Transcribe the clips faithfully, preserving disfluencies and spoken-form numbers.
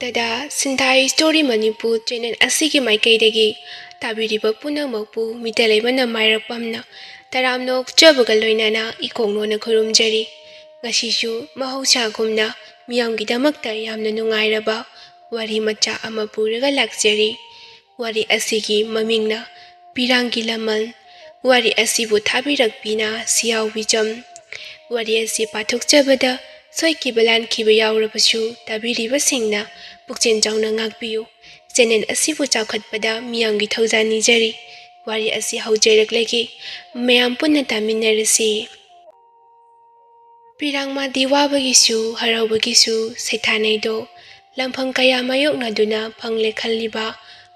ꯑꯗ ꯁꯤꯟꯊꯥ story Manipur channel ꯑꯁꯤꯒꯤ ꯃꯥꯏꯀꯩꯗꯒꯤ ꯇꯥꯕꯤꯔꯤꯕ ꯄꯨꯝꯅꯃꯛꯄꯨ ꯃꯤꯇ ꯂꯩꯕꯅ ꯃꯥꯏꯔꯞ ꯄꯝꯅ ꯇꯔꯥꯝꯅ ꯑꯣꯛꯆꯕꯒ ꯂꯣꯏꯅꯅ ꯏꯀꯣꯛꯅꯣꯅ ꯈꯨꯔꯨꯝꯖꯔꯤ꯫ ꯉꯁꯤꯁꯨ ꯃꯍꯧꯁꯥꯒꯨꯝꯅ ꯃꯤꯌꯥꯝꯒꯤꯗꯃꯛꯇ ꯌꯥꯝꯅ ꯅꯨꯡꯉꯥꯏꯔꯕ ꯋꯥꯔꯤ ꯃꯆꯥ ꯑꯃ ꯄꯨꯔꯒ ꯂꯥꯛꯆꯔꯤ꯫ ꯋꯥꯔꯤ ꯑꯁꯤꯒꯤ ꯃꯃꯤꯡꯅ ꯄꯤꯔꯥꯡꯒꯤ ꯂꯃꯟ꯫ ꯋꯥꯔꯤ ꯑꯁꯤꯕꯨ ꯊꯥꯕꯤꯔꯛꯄꯤꯅ ꯁꯤꯌꯥꯎꯕꯤꯖꯝ꯫ ꯋꯥꯔꯤ ꯑꯁꯤ ꯄꯥꯊꯣꯛꯆꯕꯗ ꯁꯣꯏꯈꯤꯕ ꯂꯥꯟꯈꯤꯕ ꯌꯥꯎꯔꯕꯁꯨ ꯇꯥꯕꯤꯔꯤꯕꯁꯤꯡꯅ ꯄꯨꯛꯆꯦꯜ ꯆꯥꯎꯅ ꯉꯥꯛꯄꯤꯌꯨ꯫ ꯆꯦꯅꯦꯜ ꯑꯁꯤꯕꯨ ꯆꯥꯎꯈꯠꯄꯗ ꯃꯤꯌꯥꯝꯒꯤ ꯊꯧꯖꯥꯜ ꯅꯤꯖꯔꯤ꯫ ꯋꯥꯔꯤ ꯑꯁꯤ ꯍꯧꯖꯔꯛꯂꯒꯦ꯫ ꯃꯌꯥꯝ ꯄꯨꯟꯅ ꯇꯥꯃꯤꯟꯅꯔꯁꯤ꯫ ꯄꯤꯔꯥꯡ ꯃꯥꯗꯤ ꯋꯥꯕꯒꯤꯁꯨ ꯍꯔꯥꯎꯕꯒꯤꯁꯨ ꯁꯩꯊꯥꯅꯩꯗꯣ꯫ ꯂꯝꯐꯝ ꯀꯌꯥ ꯃꯥꯌꯣꯛꯅꯗꯨꯅ ꯐꯪꯂꯦ ꯈꯜꯂꯤꯕ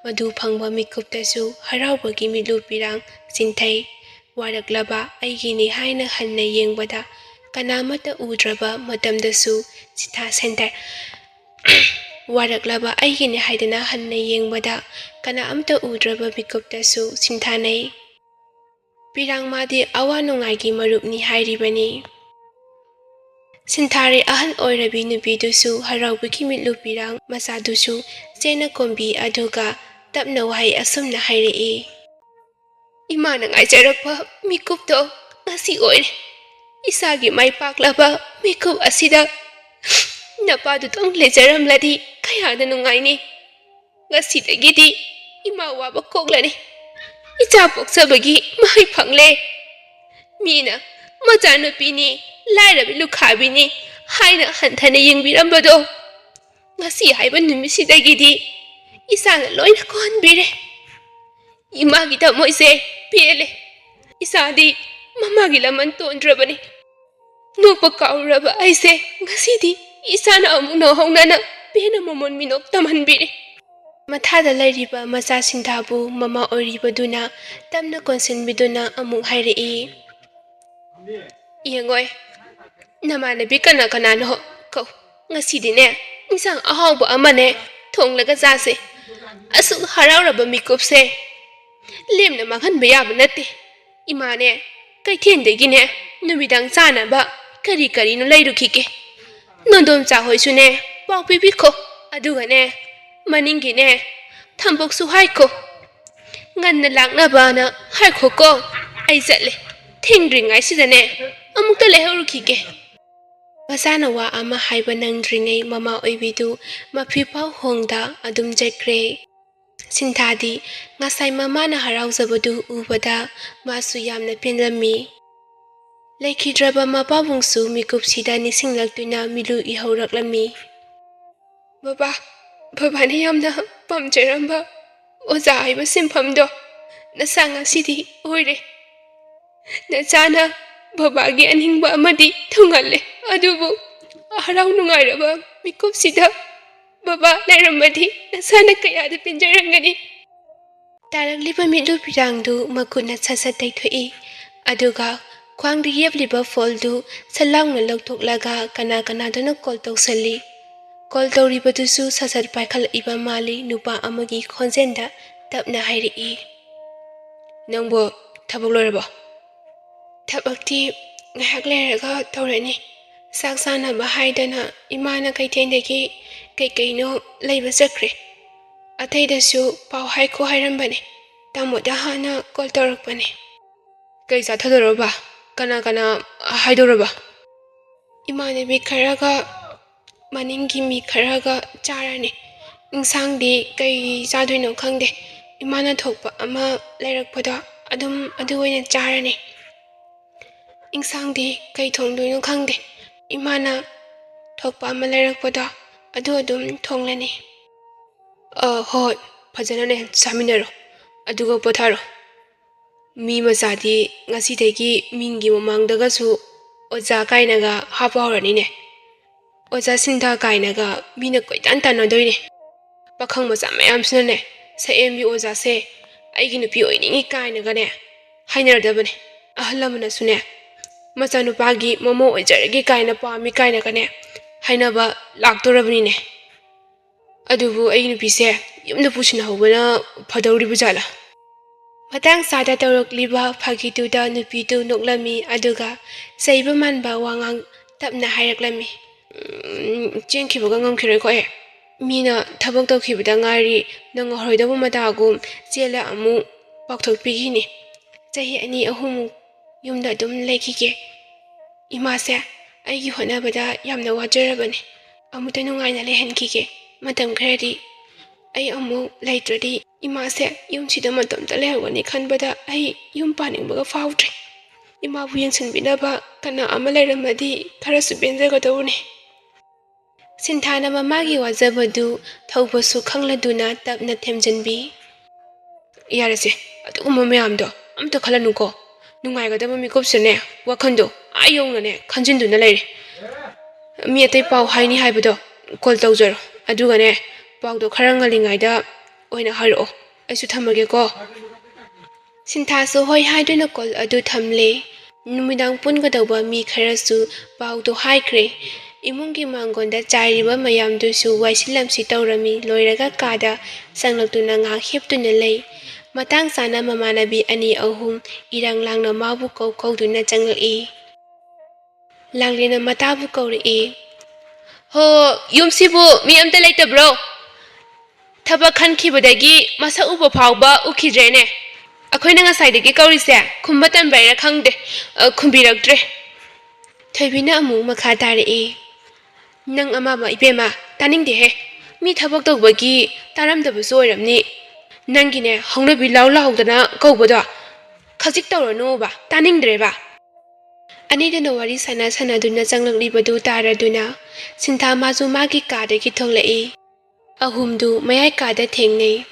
ꯃꯗꯨ ꯐꯪꯕ ꯃꯤꯀꯨꯞꯇꯁꯨ ꯍꯔꯥꯎꯕꯒꯤ ꯃꯤꯠꯂꯨ ꯄꯤꯔꯥꯡ ꯆꯤꯟꯊꯩ꯫ ꯋꯥꯔꯛꯂꯕ ꯑꯩꯒꯤꯅꯤ ꯍꯥꯏꯅ ꯍꯟꯅ ꯌꯦꯡꯕꯗ ꯀꯅꯥꯃꯠꯇ ꯎꯗ꯭ꯔꯕ ꯃꯇꯝꯗꯁꯨ ꯁꯤꯊꯥ ꯁꯦꯟꯊꯩ꯫ ꯋꯥꯔꯛꯂꯕ ꯑꯩꯒꯤꯅꯤ ꯍꯥꯏꯗꯅ ꯍꯟꯅ ꯌꯦꯡꯕꯗ ꯀꯅꯥ ꯑꯃꯠꯇ ꯎꯗ꯭ꯔꯕ ꯃꯤꯀꯨꯞꯇꯁꯨ ꯁꯤꯟꯊꯥꯅꯩ꯫ ꯄꯤꯔꯥꯡ ꯃꯥꯗꯤ ꯑꯋꯥ ꯅꯨꯡꯉꯥꯏꯒꯤ ꯃꯔꯨꯞꯅꯤ ꯍꯥꯏꯔꯤꯕꯅꯤ꯫ ꯁꯤꯟꯊꯥꯔꯩ ꯑꯍꯜ ꯑꯣꯏꯔꯕꯤ ꯅꯨꯄꯤꯗꯨꯁꯨ ꯍꯔꯥꯎꯕꯒꯤ ꯃꯤꯠꯂꯨ ꯄꯤꯔꯥꯡ ꯃꯆꯥꯗꯨꯁꯨ ꯆꯦꯅ ꯀꯣꯝꯕꯤ ꯑꯗꯨꯒ ꯇꯞꯅ ꯋꯥꯍꯩ ꯑꯁꯨꯝꯅ ꯍꯥꯏꯔꯛꯏ꯫ ꯏꯃꯥꯅ ꯉꯥꯏꯖꯔꯛꯄ ꯃꯤꯀꯨꯞꯇꯣ ꯉꯁꯤ ꯑꯣꯏꯔꯦ꯫ ꯏꯆꯥꯒꯤ ꯃꯥꯏ ꯄꯥꯛꯂꯕ ꯃꯤꯀꯨꯞ ꯑꯁꯤꯗ ꯅꯄꯥꯗꯨꯇꯪ ꯂꯩꯖꯔꯝꯂꯗꯤ ꯀꯌꯥꯗ ꯅꯨꯡꯉꯥꯏꯅꯤ꯫ ꯉꯁꯤꯗꯒꯤꯗꯤ ꯏꯃꯥ ꯋꯥꯕ ꯀꯣꯛꯂꯅꯤ꯫ ꯏꯆꯥ ꯄꯣꯛꯆꯕꯒꯤ ꯃꯍꯩ ꯐꯪꯂꯦ꯫ ꯃꯤꯅ ꯃꯆꯥꯅꯨꯄꯤꯅꯤ, ꯂꯥꯏꯔꯕꯤ ꯂꯨꯈꯥꯕꯤꯅꯤ ꯍꯥꯏꯅ ꯍꯟꯊꯅ ꯌꯦꯡꯕꯤꯔꯝꯕꯗꯣ ꯉꯁꯤ ꯍꯥꯏꯕ ꯅꯨꯃꯤꯠꯁꯤꯗꯒꯤꯗꯤ ꯏꯆꯥꯅ ꯂꯣꯏꯅ ꯀꯣꯟꯕꯤꯔꯦ꯫ ꯏꯃꯥꯒꯤ ꯊꯃꯣꯏꯁꯦ ꯄꯦꯜꯂꯦ꯫ ꯏꯆꯥꯗꯤ ꯃꯃꯥꯒꯤ ꯂꯃꯟ ꯇꯣꯟꯗ꯭ꯔꯕꯅꯤ꯫ ꯅꯣꯛꯄ ꯀꯥꯎꯔꯨꯔꯕ ꯑꯩꯁꯦ ꯉꯁꯤꯗꯤ ꯏꯆꯥꯅ ꯑꯃꯨꯛ ꯅꯧꯍꯧꯅꯅ ꯄꯦꯟꯅ ꯃꯃꯣꯟ ꯃꯤꯅꯣꯛ ꯇꯝꯍꯟꯕꯤꯔꯦ꯫ ꯃꯊꯥꯗ ꯂꯩꯔꯤꯕ ꯃꯆꯥ ꯁꯤꯟꯊꯥꯕꯨ ꯃꯃꯥ ꯑꯣꯏꯔꯤꯕꯗꯨꯅ ꯇꯞꯅ ꯀꯣꯟꯁꯤꯟꯕꯤꯗꯨꯅ ꯑꯃꯨꯛ ꯍꯥꯏꯔꯛꯏ꯫ ꯌꯦꯡꯉꯣꯏ, ꯅꯃꯥꯟꯅꯕꯤ ꯀꯅꯥ ꯀꯅꯥꯅꯣ ꯀꯧ꯫ ꯉꯁꯤꯗꯤꯅꯦ ꯏꯟꯁꯥꯡ ꯑꯍꯥꯎꯕ ꯑꯃꯅꯦ ꯊꯣꯡꯂꯒ ꯆꯥꯁꯦ꯫ ꯑꯁꯨꯛ ꯍꯔꯥꯎꯔꯕ ꯃꯤꯀꯨꯞꯁꯦ ꯂꯦꯝꯅ ꯃꯥꯡꯍꯟꯕ ꯌꯥꯕ ꯅꯠꯇꯦ꯫ ꯏꯃꯥꯅꯦ ꯀꯩꯊꯦꯜꯗꯒꯤꯅꯦ ꯅꯨꯃꯤꯗꯥꯡ ꯆꯥꯅꯕ ꯀꯔꯤ ꯀꯔꯤꯅꯣ ꯂꯩꯔꯨꯈꯤꯒꯦ꯫ ꯅꯣꯟꯗꯣꯝꯆꯥ ꯍꯣꯏꯁꯨꯅꯦ ꯄꯥꯎ ꯄꯤꯕꯤꯈꯣ꯫ ꯑꯗꯨꯒꯅꯦ, ꯃꯅꯤꯡꯒꯤꯅꯦ, ꯊꯝꯕꯣꯛꯁꯨ ꯍꯥꯏꯈꯣ, ꯉꯟꯅ ꯂꯥꯛꯅꯕꯅ ꯍꯥꯏꯈꯣꯀꯣ꯫ ꯑꯩ ꯆꯠꯂꯦ, ꯊꯦꯡꯗ꯭ꯔꯤꯉꯩꯁꯤꯗꯅꯦ ꯑꯃꯨꯛꯇ ꯂꯩꯍꯧꯔꯨꯈꯤꯒꯦ꯫ ꯃꯆꯥꯅ ꯋꯥ ꯑꯃ ꯍꯥꯏꯕ ꯅꯪꯗ꯭ꯔꯤꯉꯩ ꯃꯃꯥ ꯑꯣꯏꯕꯤꯗꯨ ꯃꯐꯤꯐꯥꯎ ꯍꯣꯡꯗ ꯑꯗꯨꯝ ꯆꯠꯈ꯭ꯔꯦ꯫ ꯁꯤꯟꯊꯥꯗꯤ ꯉꯁꯥꯏ ꯃꯃꯥꯅ ꯍꯔꯥꯎꯖꯕꯗꯨ ꯎꯕꯗ ꯃꯥꯁꯨ ꯌꯥꯝꯅ ꯄꯦꯟꯂꯝꯃꯤ꯫ ꯂꯩꯈꯤꯗ꯭ꯔꯕ ꯃꯄꯥꯕꯨꯡꯁꯨ ꯃꯤꯀꯨꯞꯁꯤꯗ ꯅꯤꯡꯁꯤꯡꯂꯛꯇꯨꯅ ꯃꯤꯠꯂꯨ ꯏꯍꯧꯔꯛꯂꯝꯃꯤ꯫ "ꯕꯕꯥ, ꯕꯕꯥꯅ ꯌꯥꯝꯅ ꯄꯥꯝꯖꯔꯝꯕ ꯑꯣꯖꯥ ꯍꯥꯏꯕ ꯁꯤꯟꯐꯝꯗꯣ ꯅꯆꯥ ꯉꯁꯤꯗꯤ ꯑꯣꯏꯔꯦ꯫ ꯅꯆꯥꯅ ꯕꯕꯥꯒꯤ ꯑꯅꯤꯡꯕ ꯑꯃꯗꯤ ꯊꯨꯡꯍꯜꯂꯦ, ꯑꯗꯨꯕꯨ ꯍꯔꯥꯎ ꯅꯨꯡꯉꯥꯏꯔꯕ ꯃꯤꯀꯨꯞꯁꯤꯗ ꯕꯕꯥ ꯂꯩꯔꯝꯃꯗꯤ ꯅꯆꯥꯅ ꯀꯌꯥꯗ ꯄꯦꯟꯖꯔꯝꯒꯅꯤ!" ꯇꯥꯔꯛꯂꯤꯕ ꯃꯤꯠꯂꯨ ꯐꯤꯔꯥꯡꯗꯨ ꯃꯈꯨꯠꯅ ꯁꯠ ꯁꯠ ꯇꯩꯊꯣꯛꯏ, ꯑꯗꯨꯒ ꯈ꯭ꯋꯥꯡꯗ ꯌꯦꯞꯂꯤꯕ ꯐꯣꯜꯗꯨ ꯁꯠ ꯂꯥꯎꯅ ꯂꯧꯊꯣꯛꯂꯒ ꯀꯅꯥ ꯀꯅꯥꯗꯅꯣ ꯀꯣꯜ ꯇꯧꯁꯜꯂꯤ꯫ ꯀꯣꯜ ꯇꯧꯔꯤꯕꯗꯨꯁꯨ ꯁꯠ ꯁꯠ ꯄꯥꯏꯈꯠꯂꯛꯏꯕ ꯃꯥꯜꯂꯤ꯫ ꯅꯨꯄꯥ ꯑꯃꯒꯤ ꯈꯣꯟꯖꯦꯜꯗ ꯇꯞꯅ ꯍꯥꯏꯔꯛꯏ, "ꯅꯪꯕꯨ ꯊꯕꯛ ꯂꯣꯏꯔꯕꯣ?" "ꯊꯕꯛꯇꯤ ꯉꯥꯏꯍꯥꯛ ꯂꯩꯔꯒ ꯇꯧꯔꯅꯤ꯫ ꯆꯥꯛ ꯆꯥꯅꯕ ꯍꯥꯏꯗꯅ ꯏꯃꯥꯅ ꯀꯩꯊꯦꯜꯗꯒꯤ ꯀꯩꯀꯩꯅꯣ ꯂꯩꯕ ꯆꯠꯈ꯭ꯔꯦ꯫ ꯑꯇꯩꯗꯁꯨ ꯄꯥꯎ ꯍꯥꯏꯈꯣ ꯍꯥꯏꯔꯝꯕꯅꯦ꯫ ꯇꯥꯃꯣꯗ ꯍꯥꯟꯅ ꯀꯣꯜ ꯇꯧꯔꯛꯄꯅꯦ꯫" "ꯀꯩ ꯆꯥꯊꯗꯣꯔꯕ? ꯀꯅꯥ ꯀꯅꯥ ꯍꯥꯏꯗꯣꯔꯕ?" "ꯏꯃꯥꯟꯅꯕꯤ ꯈꯔꯒ ꯃꯅꯤꯡꯒꯤ ꯃꯤ ꯈꯔꯒ ꯆꯥꯔꯅꯤ꯫ ꯏꯟꯁꯥꯡꯗꯤ ꯀꯩ ꯆꯥꯗꯣꯏꯅꯣ ꯈꯪꯗꯦ꯫ ꯏꯃꯥꯅ ꯊꯣꯛꯄ ꯑꯃ ꯂꯩꯔꯛꯄꯗꯣ ꯑꯗꯨꯝ ꯑꯗꯨ ꯑꯣꯏꯅ ꯆꯥꯔꯅꯤ꯫ ꯏꯟꯁꯥꯡꯗꯤ ꯀꯩ ꯊꯣꯡꯗꯣꯏꯅꯣ ꯈꯪꯗꯦ꯫ ꯏꯃꯥꯅ ꯊꯣꯛꯄ ꯑꯃ ꯂꯩꯔꯛꯄꯗꯣ ꯑꯗꯨ ꯑꯗꯨꯝ ꯊꯣꯡꯂꯅꯤ꯫" "ꯑ, ꯍꯣꯏ, ꯐꯖꯅꯅꯦ ꯆꯥꯃꯤꯟꯅꯔꯣ, ꯑꯗꯨꯒ ꯄꯣꯊꯥꯔꯣ꯫ ꯃꯤ ꯃꯆꯥꯗꯤ ꯉꯁꯤꯗꯒꯤ ꯃꯤꯡꯒꯤ ꯃꯃꯥꯡꯗꯒꯁꯨ ꯑꯣꯖꯥ ꯀꯥꯏꯅꯒ ꯍꯥꯞꯄ ꯍꯧꯔꯅꯤꯅꯦ꯫ ꯑꯣꯖꯥ ꯁꯤꯟꯊꯥ ꯀꯥꯏꯅꯒ ꯃꯤꯅ ꯀꯣꯏꯇꯥꯟ ꯇꯥꯟꯅꯗꯣꯏꯅꯦ꯫ ꯄꯥꯈꯪ ꯃꯆꯥ ꯃꯌꯥꯝꯁꯤꯅꯅꯦ, ꯁꯛꯍꯦꯟꯕꯤ ꯑꯣꯖꯥꯁꯦ ꯑꯩꯒꯤ ꯅꯨꯄꯤ ꯑꯣꯏꯅꯤꯡꯉꯤ ꯀꯥꯏꯅꯒꯅꯦ ꯍꯥꯏꯅꯔꯗꯕꯅꯦ꯫ ꯑꯍꯜ ꯂꯃꯟꯅꯁꯨꯅꯦ, ꯃꯆꯥꯅꯨꯄꯥꯒꯤ ꯃꯃꯧ ꯑꯣꯏꯖꯔꯒꯦ ꯀꯥꯏꯅ, ꯄꯥꯝꯃꯤ ꯀꯥꯏꯅꯒꯅꯦ ꯍꯥꯏꯅꯕ ꯂꯥꯛꯇꯣꯔꯕꯅꯤꯅꯦ꯫ ꯑꯗꯨꯕꯨ ꯑꯩꯒꯤ ꯅꯨꯄꯤꯁꯦ ꯌꯨꯝꯗ ꯄꯨꯁꯤꯟꯅꯍꯧꯕꯅ ꯐꯗꯧꯔꯤꯕ ꯖꯥꯠꯂꯥ?" ꯃꯇꯥꯡ ꯆꯥꯗ ꯇꯧꯔꯛꯂꯤꯕ ꯐꯥꯒꯤꯗꯨꯗ ꯅꯨꯄꯤꯗꯨ ꯅꯣꯛꯂꯝꯃꯤ, ꯑꯗꯨꯒ ꯆꯩꯕ ꯃꯥꯟꯕ ꯋꯥꯉꯥꯡ ꯇꯞꯅ ꯍꯥꯏꯔꯛꯂꯝꯃꯤ, "ꯎꯝ, ꯆꯦꯟꯈꯤꯕꯒ ꯉꯝꯈꯤꯔꯣꯏꯀꯣ ꯑꯩ꯫ ꯃꯤꯅ ꯊꯕꯛ ꯇꯧꯈꯤꯕꯗ ꯉꯥꯏꯔꯤ ꯅꯪ ꯉꯍꯧꯔꯣꯏꯗꯧꯕ ꯃꯇꯥꯒꯨꯝ ꯆꯦꯜꯂ ꯑꯃꯨꯛ ꯄꯥꯎꯊꯣꯛꯄꯤꯈꯤꯅꯤ꯫ ꯆꯍꯤ ꯑꯅꯤ ꯑꯍꯨꯝꯃꯨꯛ ꯌꯨꯝꯗ ꯑꯗꯨꯝ ꯂꯩꯈꯤꯒꯦ꯫ ꯏꯃꯥꯁꯦ ꯑꯩꯒꯤ ꯍꯣꯠꯅꯕꯗ ꯌꯥꯝꯅ ꯋꯥꯖꯔꯕꯅꯤ꯫ ꯑꯃꯨꯛꯇ ꯅꯨꯡꯉꯥꯏꯅ ꯂꯩꯍꯟꯈꯤꯒꯦ꯫ ꯃꯇꯝ ꯈꯔꯗꯤ ꯑꯩ ꯑꯃꯨꯛ ꯂꯩꯇ꯭ꯔꯗꯤ ꯏꯃꯥꯁꯦ ꯌꯨꯝꯁꯤꯗ ꯃꯇꯣꯝꯇ ꯂꯩꯍꯧꯒꯅꯤ ꯈꯟꯕꯗ ꯑꯩ ꯌꯨꯝ ꯄꯥꯅꯤꯡꯕꯒ ꯐꯥꯎꯗ꯭ꯔꯦ꯫ ꯏꯃꯥꯕꯨ ꯌꯦꯡꯁꯤꯟꯕꯤꯅꯕ ꯀꯅꯥ ꯑꯃ ꯂꯩꯔꯝꯃꯗꯤ ꯈꯔꯁꯨ ꯄꯦꯟꯖꯒꯗꯧꯕꯅꯤ꯫ ꯁꯤꯟꯊꯥꯅ ꯃꯃꯥꯒꯤ ꯋꯥꯖꯕꯗꯨ ꯊꯧꯕꯁꯨ ꯈꯪꯂꯗꯨꯅ ꯇꯞꯅ ꯊꯦꯝꯖꯤꯟꯕꯤ꯫ ꯌꯥꯔꯦꯁꯦ, ꯑꯗꯨꯒꯨꯝꯕ ꯃꯌꯥꯝꯗꯣ ꯑꯝꯇ ꯈꯜꯂꯅꯨꯀꯣ꯫ ꯅꯨꯡꯉꯥꯏꯒꯗꯕ ꯃꯤꯀꯨꯞꯁꯤꯅꯦ, ꯋꯥꯈꯜꯗꯣ ꯑꯥ ꯌꯧꯅꯅꯦ ꯈꯟꯖꯤꯟꯗꯨꯅ ꯂꯩꯔꯦ꯫ ꯃꯤ ꯑꯇꯩ ꯄꯥꯎ ꯍꯥꯏꯅꯤ ꯍꯥꯏꯕꯗꯣ ꯀꯣꯜ ꯇꯧꯖꯔꯣ, ꯑꯗꯨꯒꯅꯦ ꯄꯥꯎꯗꯣ ꯈꯔ ꯉꯜꯂꯤꯉꯩꯗ ꯑꯣꯏꯅ ꯍꯥꯏꯔꯛꯑꯣ꯫ ꯑꯩꯁꯨ ꯊꯝꯃꯒꯦꯀꯣ꯫ ꯁꯤꯟꯊꯥꯁꯨ ꯍꯣꯏ ꯍꯥꯏꯗꯨꯅ ꯀꯣꯜ ꯑꯗꯨ ꯊꯝꯂꯦ꯫ ꯅꯨꯃꯤꯗꯥꯡ ꯄꯨꯟꯒꯗꯧꯕ ꯃꯤ ꯈꯔꯁꯨ ꯄꯥꯎꯗꯨ ꯍꯥꯏꯈ꯭ꯔꯦ꯫ ꯏꯃꯨꯡꯒꯤ ꯃꯥꯡꯒꯣꯟꯗ ꯆꯥꯏꯔꯤꯕ ꯃꯌꯥꯝꯗꯨꯁꯨ ꯋꯥꯏꯁꯤꯜꯂꯝꯁꯤ ꯇꯧꯔꯝꯃꯤ꯫ ꯂꯣꯏꯔꯒ ꯀꯥꯗ ꯆꯪꯂꯛꯇꯨꯅ ꯉꯥꯏꯍꯥꯛ ꯍꯤꯞꯇꯨꯅ ꯂꯩ꯫ ꯃꯇꯥꯡ ꯆꯥꯅ ꯃꯃꯥꯟꯅꯕꯤ ꯑꯅꯤ ꯑꯍꯨꯝ ꯏꯔꯥꯡ ꯂꯥꯡꯅ ꯃꯥꯕꯨ ꯀꯧ ꯀꯧꯗꯨꯅ ꯆꯪꯂꯛꯏ꯫ ꯂꯥꯡꯂꯦꯟꯅ ꯃꯇꯥꯕꯨ ꯀꯧꯔꯛꯏ꯫ "ꯍꯣ, ꯌꯨꯝꯁꯤꯕꯨ ꯃꯤ ꯑꯝꯇ ꯂꯩꯇꯕ꯭ꯔꯣ? ꯊꯕꯛ ꯈꯟꯈꯤꯕꯗꯒꯤ ꯃꯁꯛ ꯎꯕ ꯐꯥꯎꯕ ꯎꯈꯤꯗ꯭ꯔꯦꯅꯦ꯫ ꯑꯩꯈꯣꯏꯅ ꯉꯁꯥꯏꯗꯒꯤ ꯀꯧꯔꯤꯁꯦ ꯈꯨꯝꯕ ꯇꯟꯕꯩꯔꯥ ꯈꯪꯗꯦ, ꯑ, ꯈꯨꯝꯕꯤꯔꯛꯇ꯭ꯔꯦ꯫" ꯊꯣꯏꯕꯤꯅ ꯑꯃꯨꯛ ꯃꯈꯥ ꯇꯥꯔꯛꯏ꯫ "ꯅꯪ ꯑꯃ ꯑꯃ, ꯏꯕꯦꯝꯃ, ꯇꯥꯅꯤꯡꯗꯦꯍꯦ꯫ ꯃꯤ ꯊꯕꯛ ꯇꯧꯕꯒꯤ ꯇꯥꯔꯝꯗꯕꯁꯨ ꯑꯣꯏꯔꯝꯅꯤ꯫ ꯅꯪꯒꯤꯅꯦ ꯍꯧꯅꯕꯤ ꯂꯥꯎ ꯂꯥꯎꯗꯅ ꯀꯧꯕꯗꯣ ꯈꯖꯤꯛ ꯇꯧꯔꯅꯨꯕ, ꯇꯥꯅꯤꯡꯗ꯭ꯔꯦꯕ꯫" ꯑꯅꯤꯗꯨꯅ ꯋꯥꯔꯤ ꯁꯥꯟꯅ ꯁꯥꯟꯅꯗꯨꯅ ꯆꯪꯂꯛꯂꯤꯕꯗꯨ ꯇꯥꯔꯗꯨꯅ ꯁꯤꯟꯊꯥ ꯃꯥꯁꯨ ꯃꯥꯒꯤ ꯀꯥꯗꯒꯤ ꯊꯣꯛꯂꯛꯏ꯫ ꯑꯍꯨꯝꯗꯨ ꯃꯌꯥꯏ ꯀꯥꯗ ꯊꯦꯡꯅꯩ꯫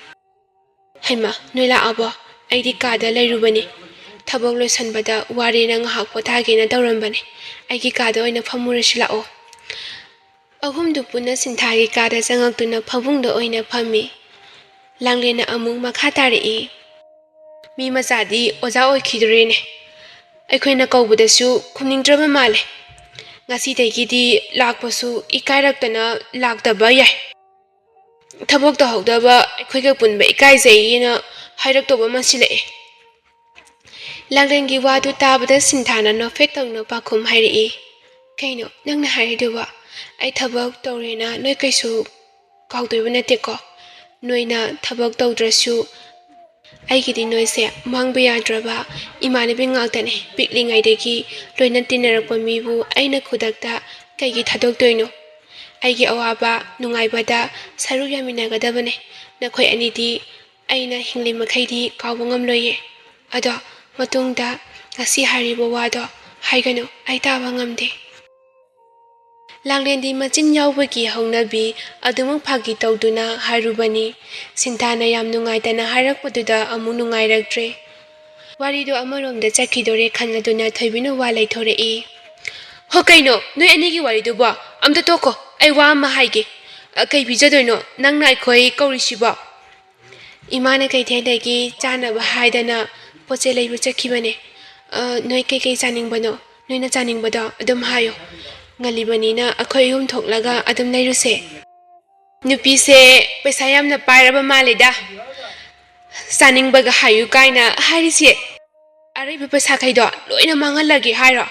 "ꯍꯩꯃꯥ, ꯅꯣꯏ ꯂꯥꯛꯑꯕꯣ? ꯑꯩꯗꯤ ꯀꯥꯗ ꯂꯩꯔꯨꯕꯅꯤ꯫ ꯊꯕꯛ ꯂꯣꯏꯁꯟꯕꯗ ꯋꯥꯔꯦꯅ ꯉꯥꯏꯍꯥꯛ ꯄꯣꯊꯥꯒꯦꯅ ꯇꯧꯔꯝꯕꯅꯤ꯫ ꯑꯩꯒꯤ ꯀꯥꯗ ꯑꯣꯏꯅ ꯐꯝꯃꯨꯔꯁꯤ ꯂꯥꯛꯑꯣ꯫" ꯑꯍꯨꯝꯗꯨ ꯄꯨꯟꯅ ꯁꯤꯟꯊꯥꯒꯤ ꯀꯥꯗ ꯆꯪꯉꯛꯇꯨꯅ ꯐꯃꯨꯡꯗ ꯑꯣꯏꯅ ꯐꯝꯃꯤ꯫ ꯂꯥꯡꯂꯦꯟꯅ ꯑꯃꯨꯛ ꯃꯈꯥ ꯇꯥꯔꯛꯏ꯫ "ꯃꯤ ꯃꯆꯥꯗꯤ ꯑꯣꯖꯥ ꯑꯣꯏꯈꯤꯗꯣꯔꯦꯅꯦ꯫ ꯑꯩꯈꯣꯏꯅ ꯀꯧꯕꯗꯁꯨ ꯈꯨꯝꯅꯤꯡꯗ꯭ꯔꯕ ꯃꯥꯜꯂꯦ꯫ ꯉꯁꯤꯗꯒꯤꯗꯤ ꯂꯥꯛꯄꯁꯨ ꯏꯀꯥꯏꯔꯛꯇꯅ ꯂꯥꯛꯇꯕ ꯌꯥꯏ꯫ ꯊꯕꯛ ꯇꯧꯍꯧꯗꯕ ꯑꯩꯈꯣꯏꯒ ꯄꯨꯟꯕ ꯏꯀꯥꯏꯖꯩꯌꯦꯅ ꯍꯥꯏꯔꯛꯇꯧꯕ ꯃꯥꯟꯁꯤꯜꯂꯛꯑꯦ꯫" ꯂꯥꯡꯂꯦꯟꯒꯤ ꯋꯥꯗꯨ ꯇꯥꯕꯗ ꯁꯤꯟꯊꯥꯅ ꯅꯣꯛꯐꯦꯠ ꯇꯧꯅ ꯄꯥꯎꯈꯨꯝ ꯍꯥꯏꯔꯛꯏ꯫ "ꯀꯩꯅꯣ ꯅꯪꯅ ꯍꯥꯏꯔꯤꯗꯨꯕꯣ? ꯑꯩ ꯊꯕꯛ ꯇꯧꯔꯦꯅ ꯅꯣꯏ ꯀꯩꯁꯨ ꯀꯥꯎꯗꯣꯏꯕ ꯅꯠꯇꯦꯀꯣ꯫ ꯅꯣꯏꯅ ꯊꯕꯛ ꯇꯧꯗ꯭ꯔꯁꯨ ꯑꯩꯒꯤꯗꯤ ꯅꯣꯏꯁꯦ ꯃꯥꯡꯕ ꯌꯥꯗ꯭ꯔꯕ ꯏꯃꯥꯟꯅꯕꯤ ꯉꯥꯛꯇꯅꯦ꯫ ꯄꯤꯛꯂꯤꯉꯩꯗꯒꯤ ꯂꯣꯏꯅ ꯇꯤꯟꯅꯔꯛꯄ ꯃꯤꯕꯨ ꯑꯩꯅ ꯈꯨꯗꯛꯇ ꯀꯩꯒꯤ ꯊꯥꯗꯣꯛꯇꯣꯏꯅꯣ? ꯑꯩꯒꯤ ꯑꯋꯥꯕ ꯅꯨꯡꯉꯥꯏꯕꯗ ꯁꯔꯨꯛ ꯌꯥꯃꯤꯟꯅꯒꯗꯕꯅꯦ꯫ ꯅꯈꯣꯏ ꯑꯅꯤꯗꯤ ꯑꯩꯅ ꯍꯤꯡꯂꯤ ꯃꯈꯩꯗꯤ ꯀꯥꯎꯕ ꯉꯝꯂꯣꯏꯌꯦ꯫ ꯑꯗꯣ ꯃꯇꯨꯡꯗ ꯉꯁꯤ ꯍꯥꯏꯔꯤꯕ ꯋꯥꯗꯣ ꯍꯥꯏꯒꯅꯨ, ꯑꯩ ꯇꯥꯕ ꯉꯝꯗꯦ꯫ ꯂꯥꯡꯂꯦꯟꯗꯤ ꯃꯆꯤꯟ ꯌꯥꯎꯕꯒꯤ ꯍꯧꯅꯕꯤ ꯑꯗꯨꯃꯛ ꯐꯥꯒꯤ ꯇꯧꯗꯨꯅ ꯍꯥꯏꯔꯨꯕꯅꯤ꯫ ꯁꯤꯟꯊꯥꯅ ꯌꯥꯝ ꯅꯨꯡꯉꯥꯏꯇꯅ ꯍꯥꯏꯔꯛꯄꯗꯨꯗ ꯑꯃꯨꯛ ꯅꯨꯡꯉꯥꯏꯔꯛꯇ꯭ꯔꯦ꯫ ꯋꯥꯔꯤꯗꯣ ꯑꯃꯔꯣꯝꯗ ꯆꯠꯈꯤꯗꯣꯔꯦ ꯈꯜꯂꯗꯨꯅ ꯊꯣꯏꯕꯤꯅ ꯋꯥ ꯂꯩꯊꯣꯔꯛꯏ꯫ "ꯍꯣ, ꯀꯩꯅꯣ ꯅꯣꯏ ꯑꯅꯤꯒꯤ ꯋꯥꯔꯤꯗꯨꯕꯣ? ꯑꯝꯇ ꯇꯣꯛꯈꯣ, ꯑꯩ ꯋꯥ ꯑꯃ ꯍꯥꯏꯒꯦ꯫ ꯑ, ꯀꯩ ꯄꯤꯖꯗꯣꯏꯅꯣ ꯅꯪꯅ ꯑꯩꯈꯣꯏ ꯀꯧꯔꯤꯁꯤꯕꯣ?" ꯏꯃꯥꯅ ꯀꯩꯊꯦꯜꯗꯒꯤ ꯆꯥꯅꯕ ꯍꯥꯏꯗꯅ ꯄꯣꯠ ꯆꯩ ꯂꯩꯕ ꯆꯠꯈꯤꯕꯅꯦ꯫ "ꯑ, ꯅꯣꯏ ꯀꯩꯀꯩ ꯆꯥꯅꯤꯡꯕꯅꯣ? ꯅꯣꯏꯅ ꯆꯥꯅꯤꯡꯕꯗꯣ ꯑꯗꯨꯝ ꯍꯥꯏꯌꯣ꯫ ꯉꯜꯂꯤꯕꯅꯤꯅ ꯑꯩꯈꯣꯏ ꯑꯍꯨꯝ ꯊꯣꯛꯂꯒ ꯑꯗꯨꯝ ꯂꯩꯔꯨꯁꯦ꯫ ꯅꯨꯄꯤꯁꯦ ꯄꯩꯁꯥ ꯌꯥꯝꯅ ꯄꯥꯏꯔꯕ ꯃꯥꯜꯂꯦꯗ꯫ ꯆꯥꯅꯤꯡꯕꯒ ꯍꯥꯏꯌꯨ ꯀꯥꯏꯅ ꯍꯥꯏꯔꯤꯁꯦ꯫ ꯑꯔꯩꯕ ꯄꯩꯁꯥꯈꯩꯗꯣ ꯂꯣꯏꯅ ꯃꯥꯡꯍꯜꯂꯒꯦ ꯍꯥꯏꯔꯣ?"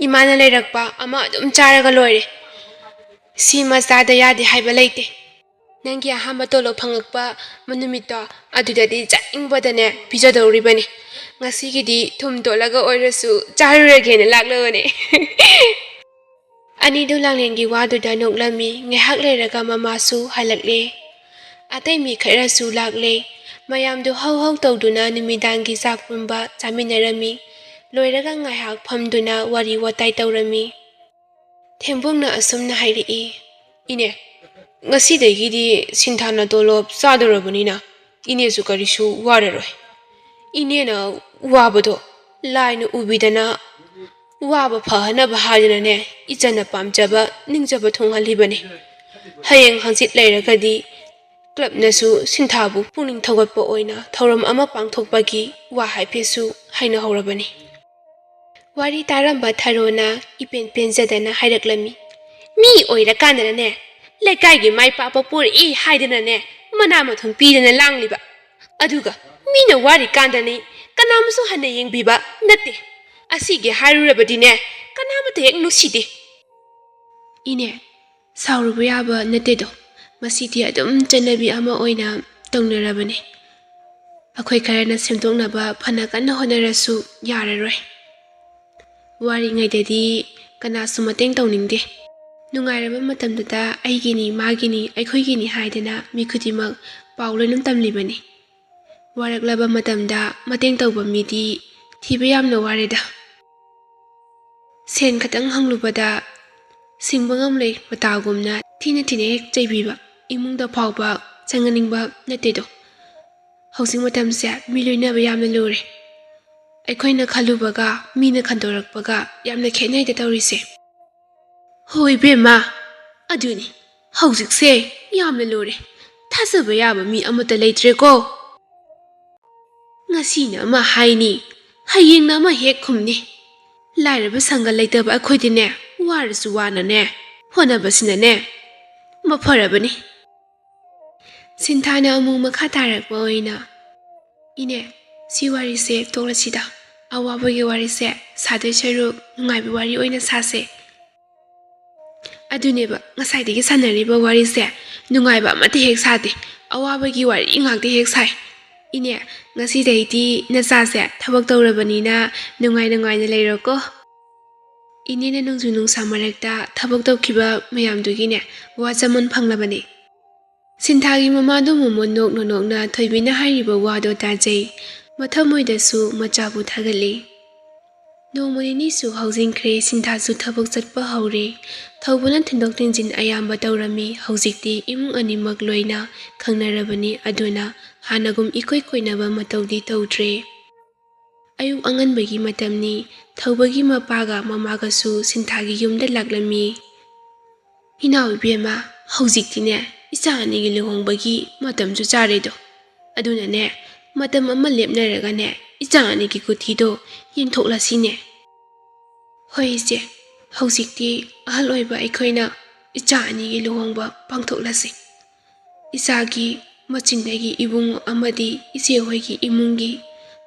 ꯏꯃꯥꯅ ꯂꯩꯔꯛꯄ ꯑꯃ ꯑꯗꯨꯝ ꯆꯥꯔꯒ ꯂꯣꯏꯔꯦ꯫ ꯁꯤꯃ ꯆꯥꯗ ꯌꯥꯗꯦ ꯍꯥꯏꯕ ꯂꯩꯇꯦ꯫ ꯅꯪꯒꯤ ꯑꯍꯥꯟꯕ ꯇꯣꯂꯣꯞ ꯐꯪꯉꯛꯄ ꯅꯨꯃꯤꯠꯇꯣ, ꯑꯗꯨꯗꯗꯤ ꯆꯥꯅꯤꯡꯕꯗꯅꯦ ꯄꯤꯖꯗꯧꯔꯤꯕꯅꯤ꯫ ꯉꯁꯤꯒꯤꯗꯤ ꯊꯨꯝ ꯇꯣꯠꯂꯒ ꯑꯣꯏꯔꯁꯨ ꯆꯥꯔꯨꯔꯒꯦꯅ ꯂꯥꯛꯂꯕꯅꯦ꯫ ꯑꯅꯤꯗꯨ ꯂꯥꯡꯂꯦꯟꯒꯤ ꯋꯥꯗꯨꯗ ꯅꯣꯛꯂꯝꯃꯤ꯫ ꯉꯥꯏꯍꯥꯛ ꯂꯩꯔꯒ ꯃꯃꯥꯁꯨ ꯍꯜꯂꯛꯂꯦ꯫ ꯑꯇꯩ ꯃꯤ ꯈꯔꯁꯨ ꯂꯥꯛꯂꯦ꯫ ꯃꯌꯥꯝꯗꯨ ꯍꯧ ꯍꯧ ꯇꯧꯗꯨꯅ ꯅꯨꯃꯤꯗꯥꯡꯒꯤ ꯆꯥꯛ ꯄꯨꯟꯕ ꯆꯥꯃꯤꯟꯅꯔꯝꯃꯤ꯫ ꯂꯣꯏꯔꯒ ꯉꯥꯏꯍꯥꯛ ꯐꯝꯗꯨꯅ ꯋꯥꯔꯤ ꯋꯥꯇꯥꯏ ꯇꯧꯔꯝꯃꯤ꯫ ꯊꯦꯝꯕꯨꯡꯅ ꯑꯁꯨꯝꯅ ꯍꯥꯏꯔꯛꯏ, "ꯏꯅꯦ, ꯉꯁꯤꯗꯒꯤꯗꯤ ꯁꯤꯟꯊꯥꯅ ꯇꯣꯂꯣꯞ ꯆꯥꯗꯧꯔꯕꯅꯤꯅ ꯏꯅꯦꯁꯨ ꯀꯔꯤꯁꯨ ꯋꯥꯔꯔꯣꯏ꯫ ꯏꯅꯦꯅ ꯋꯥꯕꯗꯣ ꯂꯥꯏꯅ ꯎꯕꯤꯗꯅ ꯋꯥꯕ ꯐꯍꯟꯅꯕ ꯍꯥꯏꯗꯨꯅꯅꯦ, ꯏꯆꯟꯅ ꯄꯥꯝꯖꯕ ꯅꯤꯡꯖꯕ ꯊꯨꯡꯍꯜꯂꯤꯕꯅꯤ꯫ ꯍꯌꯦꯡ ꯍꯪꯆꯤꯠ ꯂꯩꯔꯒꯗꯤ ꯀ꯭ꯂꯕꯅꯁꯨ ꯁꯤꯟꯊꯥꯕꯨ ꯄꯨꯛꯅꯤꯡ ꯊꯧꯒꯠꯄ ꯑꯣꯏꯅ ꯊꯧꯔꯝ ꯑꯃ ꯄꯥꯡꯊꯣꯛꯄꯒꯤ ꯋꯥ ꯍꯥꯏꯐꯦꯠꯁꯨ ꯍꯥꯏꯅꯍꯧꯔꯕꯅꯤ꯫" ꯋꯥꯔꯤ ꯇꯥꯔꯝꯕ ꯊꯔꯣꯅ ꯏꯄꯦꯟ ꯄꯦꯟꯖꯗꯅ ꯍꯥꯏꯔꯛꯂꯝꯃꯤ, "ꯃꯤ ꯑꯣꯏꯔꯀꯥꯟꯗꯅꯅꯦ, ꯂꯩꯀꯥꯏꯒꯤ ꯃꯥꯏ ꯄꯥꯛꯄ ꯄꯨꯔꯛꯏ ꯍꯥꯏꯗꯅꯅꯦ, ꯃꯅꯥ ꯃꯊꯨꯝ ꯄꯤꯗꯅ ꯂꯥꯡꯂꯤꯕ꯫ ꯑꯗꯨꯒ ꯃꯤꯅ ꯋꯥꯔꯤꯀꯥꯟꯗꯅꯤ ꯀꯅꯥꯃꯁꯨ ꯍꯟꯅ ꯌꯦꯡꯕꯤꯕ ꯅꯠꯇꯦ꯫ ꯑꯁꯤꯒꯤ ꯍꯥꯏꯔꯨꯔꯕꯗꯤꯅꯦ, ꯀꯅꯥꯃꯠꯇ ꯍꯦꯛ ꯅꯨꯡꯁꯤꯗꯦ꯫" "ꯏꯅꯦ, ꯁꯥꯎꯔꯨꯕ ꯌꯥꯕ ꯅꯠꯇꯦꯗꯣ꯫ ꯃꯁꯤꯗꯤ ꯑꯗꯨꯝ ꯆꯠꯅꯕꯤ ꯑꯃ ꯑꯣꯏꯅ ꯇꯧꯅꯔꯕꯅꯤ꯫ ꯑꯩꯈꯣꯏ ꯈꯔꯅ ꯁꯦꯝꯗꯣꯛꯅꯕ ꯐꯅ ꯀꯟꯅ ꯍꯣꯠꯅꯔꯁꯨ ꯌꯥꯔꯔꯣꯏ꯫ ꯋꯥꯔꯤꯉꯩꯗꯗꯤ ꯀꯅꯥꯁꯨ ꯃꯇꯦꯡ ꯇꯧꯅꯤꯡꯗꯦ꯫ ꯅꯨꯡꯉꯥꯏꯔꯕ ꯃꯇꯝꯗꯨꯗ ꯑꯩꯒꯤꯅꯤ, ꯃꯥꯒꯤꯅꯤ, ꯑꯩꯈꯣꯏꯒꯤꯅꯤ ꯍꯥꯏꯗꯅ ꯃꯤ ꯈꯨꯗꯤꯡꯃꯛ ꯄꯥꯎ ꯂꯣꯏꯅ ꯇꯝꯂꯤꯕꯅꯤ꯫ ꯋꯥꯔꯛꯂꯕ ꯃꯇꯝꯗ ꯃꯇꯦꯡ ꯇꯧꯕ ꯃꯤꯗꯤ ꯊꯤꯕ ꯌꯥꯝꯅ ꯋꯥꯔꯦꯗ꯫ ꯁꯦꯟ ꯈꯇꯪ ꯍꯪꯂꯨꯕꯗ ꯁꯤꯡꯕ ꯉꯝꯂꯣꯏ ꯃꯇꯥꯒꯨꯝꯅ ꯊꯤꯅ ꯊꯤꯅ ꯍꯦꯛ ꯆꯩꯕꯤꯕ, ꯏꯃꯨꯡꯗ ꯐꯥꯎꯕ ꯆꯪꯍꯟꯅꯤꯡꯕ ꯅꯠꯇꯦꯗꯣ꯫ ꯍꯧꯖꯤꯛ ꯃꯇꯝꯁꯦ ꯃꯤ ꯂꯣꯏꯅꯕ ꯌꯥꯝꯅ ꯂꯨꯔꯦ꯫ ꯑꯩꯈꯣꯏꯅ ꯈꯜꯂꯨꯕꯒ ꯃꯤꯅ ꯈꯟꯗꯣꯔꯛꯄꯒ ꯌꯥꯝꯅ ꯈꯦꯠꯅꯩꯗ ꯇꯧꯔꯤꯁꯦ꯫ ꯍꯣꯏ ꯏꯕꯦꯝꯃ, ꯑꯗꯨꯅꯤ, ꯍꯧꯖꯤꯛꯁꯦ ꯌꯥꯝꯅ ꯂꯨꯔꯦ꯫ ꯊꯥꯖꯕ ꯌꯥꯕ ꯃꯤ ꯑꯃꯠꯇ ꯂꯩꯇ꯭ꯔꯦꯀꯣ꯫ ꯉꯁꯤꯅ ꯑꯃ ꯍꯥꯏꯅꯤ, ꯍꯌꯦꯡꯅ ꯑꯃ ꯍꯦꯛ ꯈꯨꯝꯅꯤ꯫ ꯂꯥꯏꯔꯕ ꯁꯪꯒ ꯂꯩꯇꯕ ꯑꯩꯈꯣꯏꯗꯤꯅꯦ, ꯋꯥꯔꯁꯨ ꯋꯥꯅꯅꯦ, ꯍꯣꯠꯅꯕꯁꯤꯅꯅꯦ ꯃꯐꯔꯕꯅꯤ꯫ ꯁꯤꯟꯊꯥꯅ ꯑꯃꯨꯛ ꯃꯈꯥ ꯇꯥꯔꯛꯄ ꯑꯣꯏꯅ, "ꯏꯅꯦ, ꯁꯤ ꯋꯥꯔꯤꯁꯦ ꯇꯣꯛꯂꯁꯤꯗ꯫ ꯑꯋꯥꯕꯒꯤ ꯋꯥꯔꯤꯁꯦ ꯁꯥꯗꯣꯏ ꯁꯔꯨꯛ ꯅꯨꯡꯉꯥꯏꯕ ꯋꯥꯔꯤ ꯑꯣꯏꯅ ꯁꯥꯁꯦ꯫" ꯑꯗꯨꯅꯦꯕ, ꯉꯁꯥꯏꯗꯒꯤ ꯁꯥꯟꯅꯔꯤꯕ ꯋꯥꯔꯤꯁꯦ ꯅꯨꯡꯉꯥꯏꯕ ꯑꯃꯠꯇ ꯍꯦꯛ ꯁꯥꯗꯦ, ꯑꯋꯥꯕꯒꯤ ꯋꯥꯔꯤ ꯉꯥꯛꯇ ꯍꯦꯛ ꯁꯥꯏ꯫ "ꯏꯅꯦ, ꯉꯁꯤꯗꯩꯗꯤ ꯅꯆꯥꯁꯦ ꯊꯕꯛ ꯇꯧꯔꯕꯅꯤꯅ ꯅꯨꯡꯉꯥꯏ ꯅꯨꯡꯉꯥꯏꯅ ꯂꯩꯔꯣꯀꯣ꯫ ꯏꯅꯦꯅ ꯅꯣꯡꯖꯨ ꯅꯨꯡꯁꯥ ꯃꯔꯛꯇ ꯊꯕꯛ ꯇꯧꯈꯤꯕ ꯃꯌꯥꯝꯗꯨꯒꯤꯅꯦ ꯋꯥꯖꯃꯟ ꯐꯪꯂꯕꯅꯤ꯫" ꯁꯤꯟꯊꯥꯒꯤ ꯃꯃꯥꯗꯣ ꯃꯣꯃꯣꯟ ꯅꯣꯛꯅ ꯅꯣꯛꯅ ꯊꯣꯏꯕꯤꯅ ꯍꯥꯏꯔꯤꯕ ꯋꯥꯗꯣ ꯇꯥꯖꯩ꯫ ꯃꯊꯃꯣꯏꯗꯁꯨ ꯃꯆꯥꯕꯨ ꯊꯥꯒꯠꯂꯤ꯫ ꯅꯣꯡꯃ ꯅꯤꯅꯤꯁꯨ ꯍꯧꯖꯤꯟꯈ꯭ꯔꯦ, ꯁꯤꯟꯊꯥꯁꯨ ꯊꯕꯛ ꯆꯠꯄ ꯍꯧꯔꯦ꯫ ꯊꯧꯕꯅ ꯊꯤꯟꯗꯣꯛ ꯊꯤꯟꯖꯤꯟ ꯑꯌꯥꯝꯕ ꯇꯧꯔꯝꯃꯤ꯫ ꯍꯧꯖꯤꯛꯇꯤ ꯏꯃꯨꯡ ꯑꯅꯤꯃꯛ ꯂꯣꯏꯅ ꯈꯪꯅꯔꯕꯅꯤ, ꯑꯗꯨꯅ ꯍꯥꯟꯅꯒꯨꯝ ꯏꯀꯣꯏ ꯀꯣꯏꯅꯕ ꯃꯇꯧꯗꯤ ꯇꯧꯗ꯭ꯔꯦ꯫ ꯑꯌꯨꯛ ꯑꯉꯟꯕꯒꯤ ꯃꯇꯝꯅꯤ꯫ ꯊꯧꯕꯒꯤ ꯃꯄꯥꯒ ꯃꯃꯥꯒꯁꯨ ꯁꯤꯟꯊꯥꯒꯤ ꯌꯨꯝꯗ ꯂꯥꯛꯂꯝꯃꯤ꯫ "ꯏꯅꯥꯎ ꯏꯕꯦꯝꯃ, ꯍꯧꯖꯤꯛꯇꯤꯅꯦ, ꯏꯆꯥ ꯑꯅꯤꯒꯤ ꯂꯨꯍꯣꯡꯕꯒꯤ ꯃꯇꯝꯁꯨ ꯆꯥꯔꯦꯗꯣ꯫ ꯑꯗꯨꯅꯅꯦ, ꯃꯇꯝ ꯑꯃ ꯂꯦꯞꯅꯔꯒꯅꯦ, ꯏꯆꯥ ꯑꯅꯤꯒꯤ ꯀꯨꯊꯤꯗꯣ ꯌꯦꯡꯊꯣꯛꯂꯁꯤꯅꯦ꯫" "ꯍꯣꯏ ꯏꯆꯦ, ꯍꯧꯖꯤꯛꯇꯤ ꯑꯍꯜ ꯑꯣꯏꯕ ꯑꯩꯈꯣꯏꯅ ꯏꯆꯥ ꯑꯅꯤꯒꯤ ꯂꯨꯍꯣꯡꯕ ꯄꯥꯡꯊꯣꯛꯂꯁꯤ꯫ ꯏꯆꯥꯒꯤ ꯃꯆꯤꯟꯗꯒꯤ ꯏꯕꯨꯡꯉꯣ ꯑꯃꯗꯤ ꯏꯆꯦ ꯍꯣꯏꯒꯤ ꯏꯃꯨꯡꯒꯤ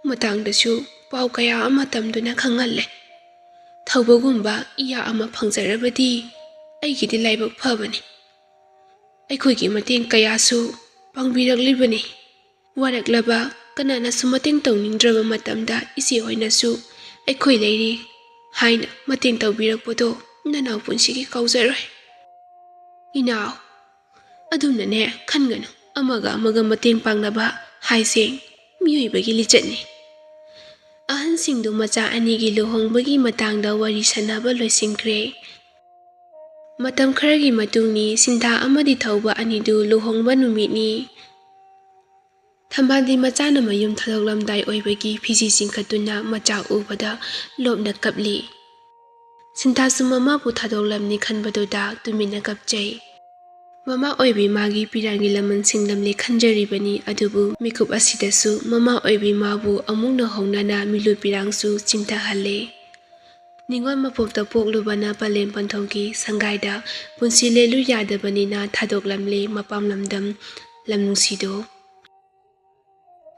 ꯃꯇꯥꯡꯗꯁꯨ ꯄꯥꯎ ꯀꯌꯥ ꯑꯃ ꯇꯝꯗꯨꯅ ꯈꯪꯍꯜꯂꯦ꯫ ꯊꯧꯕꯒꯨꯝꯕ ꯏꯌꯥ ꯑꯃ ꯐꯪꯖꯔꯕꯗꯤ ꯑꯩꯒꯤꯗꯤ ꯂꯥꯏꯕꯛ ꯐꯕꯅꯤ꯫" ꯑꯩꯈꯣꯏꯒꯤ ꯃꯇꯦꯡ ꯀꯌꯥꯁꯨ ꯄꯥꯡꯕꯤꯔꯛꯂꯤꯕꯅꯤ꯫ ꯋꯥꯔꯛꯂꯕ, ꯀꯅꯥꯅꯁꯨ ꯃꯇꯦꯡ ꯇꯧꯅꯤꯡꯗ꯭ꯔꯕ ꯃꯇꯝꯗ ꯏꯆꯦ ꯍꯣꯏꯅꯁꯨ "ꯑꯩꯈꯣꯏ ꯂꯩꯔꯤ" ꯍꯥꯏꯅ ꯃꯇꯦꯡ ꯇꯧꯕꯤꯔꯛꯄꯗꯣ ꯅꯅꯥꯎ ꯄꯨꯟꯁꯤꯒꯤ ꯀꯥꯎꯖꯔꯣꯏ꯫ ꯏꯅꯥꯎ, ꯑꯗꯨꯝꯅꯅꯦ ꯈꯟꯒꯅꯨ, ꯑꯃꯒ ꯑꯃꯒ ꯃꯇꯦꯡ ꯄꯥꯡꯅꯕ ꯍꯥꯏꯁꯦ ꯃꯤꯑꯣꯏꯕꯒꯤ ꯂꯤꯆꯠꯅꯤ꯫ ꯑꯍꯟꯁꯤꯡꯗꯨ ꯃꯆꯥ ꯑꯅꯤꯒꯤ ꯂꯨꯍꯣꯡꯕꯒꯤ ꯃꯇꯥꯡꯗ ꯋꯥꯔꯤ ꯁꯥꯟꯅꯕ ꯂꯣꯏꯁꯤꯟꯈ꯭ꯔꯦ꯫ ꯃꯇꯝ ꯈꯔꯒꯤ ꯃꯇꯨꯡꯅꯤ ꯁꯤꯟꯊꯥ ꯑꯃꯗꯤ ꯊꯧꯕ ꯑꯅꯤꯗꯨ ꯂꯨꯍꯣꯡꯕ ꯅꯨꯃꯤꯠꯅꯤ꯫ ꯊꯝꯕꯥꯜꯗꯤ ꯃꯆꯥꯅ ꯃꯌꯨꯝ ꯊꯥꯗꯣꯛꯂꯝꯗꯥꯏ ꯑꯣꯏꯕꯒꯤ ꯐꯤꯖꯤ ꯆꯤꯡꯈꯠꯇꯨꯅ ꯃꯆꯥ ꯎꯕꯗ ꯂꯣꯞꯅ ꯀꯞꯂꯤ꯫ ꯁꯤꯟꯊꯥꯁꯨ ꯃꯃꯥꯕꯨ ꯊꯥꯗꯣꯛꯂꯝꯅꯤ ꯈꯟꯕꯗꯨꯗ ꯇꯨꯃꯤꯟꯅ ꯀꯞꯆꯩ꯫ ꯃꯃꯥ ꯑꯣꯏꯕꯤ ꯃꯥꯒꯤ ꯄꯤꯔꯥꯡꯒꯤ ꯂꯃꯟ ꯁꯤꯡꯂꯝꯂꯦ ꯈꯟꯖꯔꯤꯕꯅꯤ, ꯑꯗꯨꯕꯨ ꯃꯤꯀꯨꯞ ꯑꯁꯤꯗꯁꯨ ꯃꯃꯥ ꯑꯣꯏꯕꯤ ꯃꯥꯕꯨ ꯑꯃꯨꯛꯅ ꯍꯧꯅꯅ ꯃꯤꯂꯨ ꯄꯤꯔꯥꯡꯁꯨ ꯆꯤꯡꯊꯍꯜꯂꯦ꯫ ꯅꯤꯉꯣꯜ ꯃꯄꯣꯛꯇ ꯄꯣꯛꯂꯨꯕꯅ ꯄꯂꯦꯝ ꯄꯟꯊꯧꯒꯤ ꯁꯪꯒꯥꯏꯗ ꯄꯨꯟꯁꯤ ꯂꯦꯜꯂꯨ ꯌꯥꯗꯕꯅꯤꯅ ꯊꯥꯗꯣꯛꯂꯝꯂꯦ ꯃꯄꯥꯝ ꯂꯝꯗꯝ ꯂꯝ ꯅꯨꯡꯁꯤꯗꯣ꯫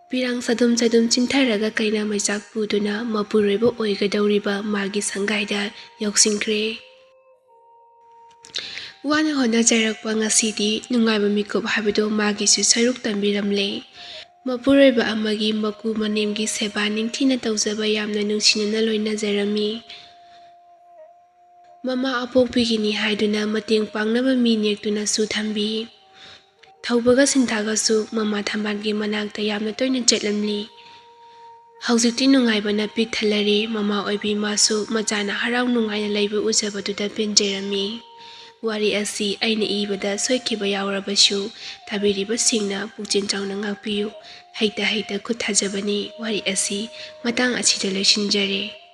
ꯄꯤꯔꯥꯡ ꯆꯗꯨꯝ ꯆꯗꯨꯝ ꯆꯤꯡꯊꯔꯒ ꯀꯩꯅꯥ ꯃꯩꯆꯥꯛ ꯄꯨꯗꯨꯅ ꯃꯄꯨꯔꯣꯏꯕ ꯑꯣꯏꯒꯗꯧꯔꯤꯕ ꯃꯥꯒꯤ ꯁꯪꯒꯥꯏꯗ ꯌꯧꯁꯤꯟꯈ꯭ꯔꯦ꯫ ꯋꯥꯅ ꯍꯣꯠꯅꯖꯔꯛꯄ ꯉꯁꯤꯗꯤ ꯅꯨꯡꯉꯥꯏꯕ ꯃꯤꯀꯨꯞ ꯍꯥꯏꯕꯗꯣ ꯃꯥꯒꯤꯁꯨ ꯁꯔꯨꯛ ꯇꯝꯕꯤꯔꯝꯂꯦ꯫ ꯃꯄꯨꯔꯣꯏꯕ ꯑꯃꯒꯤ ꯃꯀꯨ ꯃꯅꯦꯝꯒꯤ ꯁꯦꯕꯥ ꯅꯤꯡꯊꯤꯅ ꯇꯧꯖꯕ, ꯌꯥꯝꯅ ꯅꯨꯡꯁꯤꯅꯅ ꯂꯣꯏꯅꯖꯔꯝꯃꯤ꯫ ꯃꯃꯥ ꯑꯄꯣꯛꯄꯤꯒꯤꯅꯤ ꯍꯥꯏꯗꯨꯅ ꯃꯇꯦꯡ ꯄꯥꯡꯅꯕ ꯃꯤ ꯅꯦꯛꯇꯨꯅꯁꯨ ꯊꯝꯕꯤ꯫ ꯊꯧꯕꯒ ꯁꯤꯟꯊꯥꯒꯁꯨ ꯃꯃꯥ ꯊꯝꯕꯥꯜꯒꯤ ꯃꯅꯥꯛꯇ ꯌꯥꯝꯅ ꯇꯣꯏꯅ ꯆꯠꯂꯝꯂꯤ꯫ ꯍꯧꯖꯤꯛꯇꯤ ꯅꯨꯡꯉꯥꯏꯕꯅ ꯄꯤꯛ ꯊꯜꯂꯔꯦ꯫ ꯃꯃꯥ ꯑꯣꯏꯕꯤ ꯃꯥꯁꯨ ꯃꯆꯥꯅ ꯍꯔꯥꯎ ꯅꯨꯡꯉꯥꯏꯅ ꯂꯩꯕ ꯎꯖꯕꯗꯨꯗ ꯄꯦꯟꯖꯔꯝꯃꯤ꯫ ꯋꯥꯔꯤ ꯑꯁꯤ ꯑꯩꯅ ꯏꯕꯗ ꯁꯣꯏꯈꯤꯕ ꯌꯥꯎꯔꯕꯁꯨ ꯇꯥꯕꯤꯔꯤꯕꯁꯤꯡꯅ ꯄꯨꯛꯆꯦꯜ ꯆꯥꯎꯅ ꯉꯥꯛꯄꯤꯌꯨ꯫ ꯍꯩꯇ ꯍꯩꯇ ꯈꯨꯠ ꯊꯥꯖꯕꯅꯤ꯫ ꯋꯥꯔꯤ ꯑꯁꯤ ꯃꯇꯥꯡ ꯑꯁꯤꯗ ꯂꯣꯏꯁꯤꯟꯖꯔꯦ꯫